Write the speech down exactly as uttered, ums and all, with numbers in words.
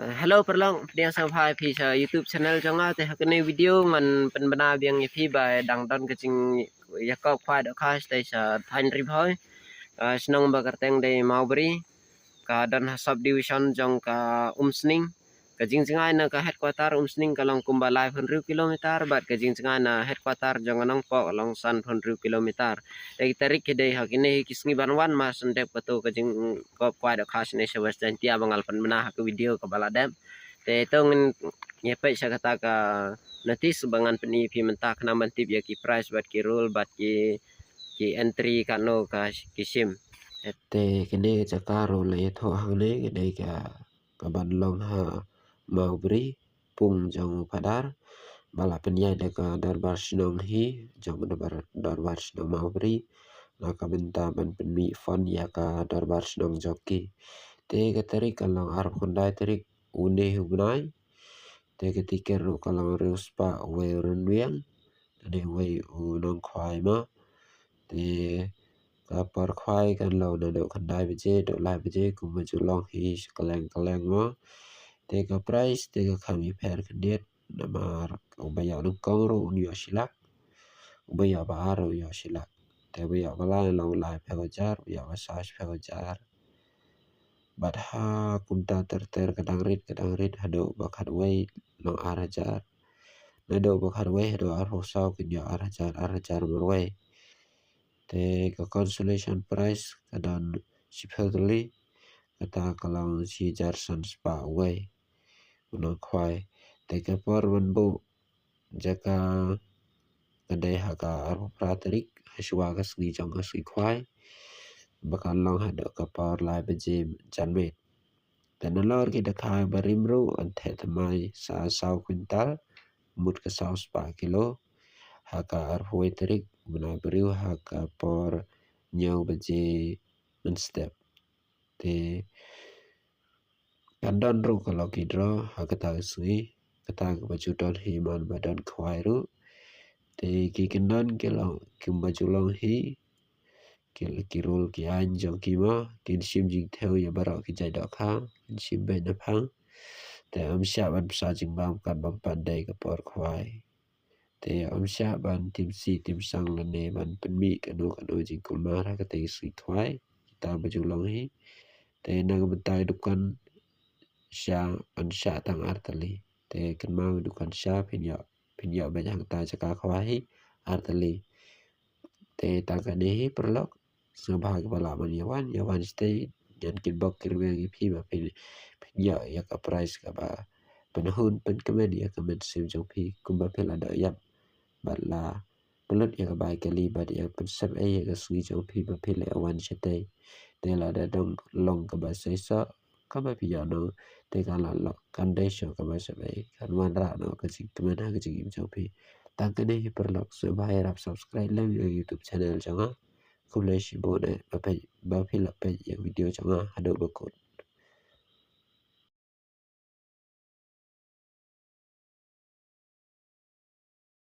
Hello paralok, pdiang sngewbha ïa phi sha YouTube channel jong nga. Te ha kane video ngan pynbna biang ïa phi ba dang don ka jingïakop khwai dohkha shatei sha thaiñ Ri Bhoi. Ah, shnong ba kyrteng dei Mawbri, ka don ha subdivision jong ka Umsning. Ka jingjngai na ka headquarter Umsning ka long kumba laiphew hynriew kilometer bad ka jingjngai na headquarter jong ka Nongpoh ka long sanphew hynriew kilometer. Te ki tarik ki dei ha kine hi ki sngi ban wan, mar shen dep kato ka jingïakop khwai dohkha shane sha West Jaintia ba nga la pynbna ha ka video kaba la dep. Te to ngin ïa peit sha kata ka notice ba ngan pyni ïa phi mynta khnang ban tip ïa ki price bad ki rule bad ki, ki entry katno ka sh-, ki shim. Te kane ka jaka ruh la ïathuh hangne ka dei ka, ka ban long ha Mawbri, pung jong u Phadar, ba la pynïaid da ka dorbar shnong hi, jong ka dorbar, dorbar shnong Mawbri, na ka bynta ban pynmih fund ïa ka dorbar shnong jong ki. Te ka tarik ka long arphew khyndai tarik une u bnai. Te ka tiket ruh ka long hynriew spah uwei u rynwiang, lane uwei u nongkhwai mo. Te ka por khwai kan long naduh khyndai baje, naduh lai baje, kumba ju long hi sha kylleng kylleng mo. Te ka price te ka kham ïapher khyndiat, namar uba ïoh nyngkong ruh un ïoh shi lak, uba ïoh ba ar ruh ïoh shi lak. Te uba ïoh ba lai long laiphew hajar, uba ïoh ba saw shiphew hajar. Bad ha kumta ter ter, ka dang rit ka dang rit, haduh ba khatwei long ar hajar. Naduh ba khatwei haduh arphew saw kin ïoh ar hajar, ar hajar marwei. Te ka consolation price ka don shiphew tylli, kata ka long shi hajar san spah uwei u nongkhwai. Te ka por ban buh jaka ka dei ha ka arphew phra tarik, ha shuwa ka sngi jong ka sngi khwai, ba kan long haduh ka por lai baje janmiet. Te nalor ki dkhar barim ruh yn theh thymmai sa saw kwintal, mut ka saw spah kilo, ha ka arphew wei tarik bnai briew ha ka por hynñiew baje mynstep. Te kan don ruh ka lucky draw ha kata ka sngi, kata kaba ju don hi man ba don khwai ruh. Te ki kyndon ki long kumba ju long hi, ki, ki rule ki aiñ jong ki mo, kin shim jingthew ïa baroh ki jait dohkha, kin shim beit na phang. Te ym shah ban pynsaw jingbam katba ym pat dei ka por khwai. Te ym shah ban tim sih tim sang lane ban pynmih kano kano jingkulmar ha kata ka sngi khwai, kita ba ju long hi. Te na ka bynta dukan sha, yn shah tang ar tylli. Te kynmaw dukan sha phin ïoh, phin ïoh beit hangta jaka khwai hi ar tylli. Te tang kane hi paralok, sngewbha kiba lah ban ïa wan, ïa wan shatei, ngan kit bok kit rwiang ïa phi ba phin, phin ïoh ïa ka price kaba pynhun pynkmen ïa ka mynsiem jong phi kumba phi la doh ïap bad la pynlut ïa ka bai kali bad ïa pynsep ei ïa ka sngi jong phi ba phi la wan shatei. Te lada dang long kaba seisoh kaba phi ïoh noh, te kan la long, kan dei shuh kaba sep ei, kan wanrah noh ka jingkmen ha ka jingim jong phi. Tang kane hi paralok, sngewbha ïarap subscribe lem ïa ka YouTube channel jong nga. Khublei shibun eh ba phi, ba phi la peit ïa ka video jong nga haduh ba kut.